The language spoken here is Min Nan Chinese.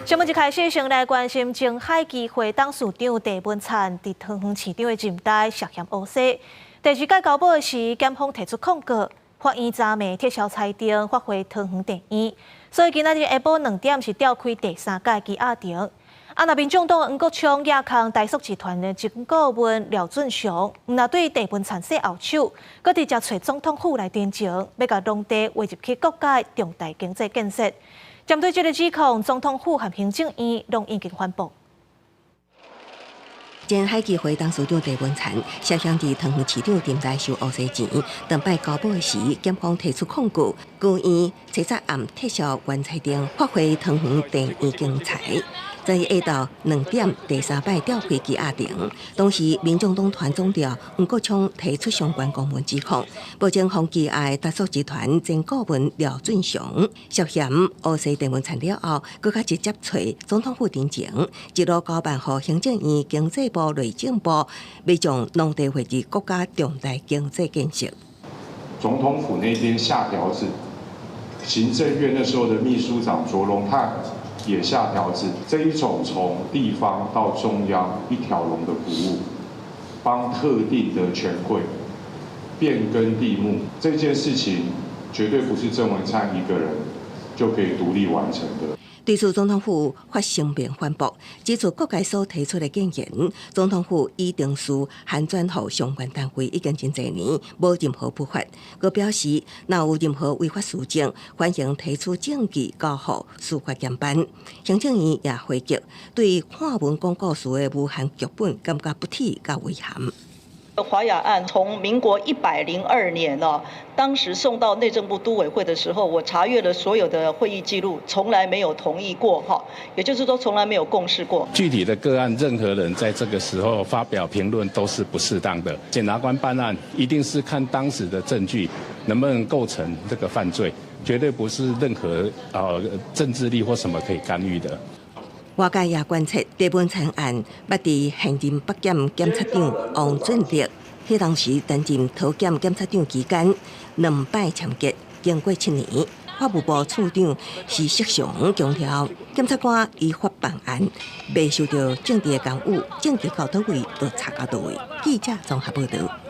新聞一開始，先來關心前海基會董事長鄭文燦佇桃園市長的任內涉嫌烏西。第二屆交保時，檢方提出控告，法院昨暝撤銷裁定，發回桃園地院。所以今仔日下晡2點是調開第三屆羈押庭。啊，若民眾黨黃國昌也控台塑集團的前顧問廖俊雄，毋但對鄭文燦洗後手，閣直接揣總統府來陳情，欲共農地劃入去國家重大經濟建設。針對這个指控，總統府和行政院攏已經反駁。前海基會董事長鄭文燦涉嫌佇桃園市長任內收烏西錢，當擺交保時，檢方提出控告，高院昨暗撤銷原裁定，發回桃園地院偵查。昨日下晝2點，第三擺調開羈押庭，當時民眾黨團總召黃國昌提出相關公文指控，目前予羈押的台塑集團前顧問廖俊雄涉嫌烏西鄭文燦了後，閣較直接揣總統府陳情，一路交辦予行政院經濟部、內政部，欲將農地劃入國家重大經濟建設。總統府那邊下條子，行政院那時候的秘書長卓榮泰也下條子，這一種從地方到中央一條龍的服務，幫特定的權貴變更地目，這件事情絕對不是鄭文燦一個人就可以獨立完成的。對此，總統府發聲明反駁，指出各界所提出的建言，總統府依程序函轉予相關單位已經真濟年，無任何不法。閣表示，若有任何違法事證，歡迎提出證據交予司法檢辦。行政院也回擊，對看文講故事的無限劇本感覺不體佮遺憾。華雅案從民國102年呢，當時送到內政部都委會的時候，我查閱了所有的會議記錄，從來沒有同意過哈，也就是說從來沒有共識過。具體的個案，任何人在這個時候發表評論都是不適當的。檢察官辦案一定是看當時的證據能不能構成這個犯罪，絕對不是任何政治力或什麼可以干預的。外界也觀察鄭文燦案，捌佇現任北檢檢察長王俊力，彼當時擔任桃檢檢察長期間，兩擺簽結，經過7年，法務部次長施適祥強調，檢察官依法辦案，袂受著政治的干預，證據到佗位就查到佗位。記者綜合報導。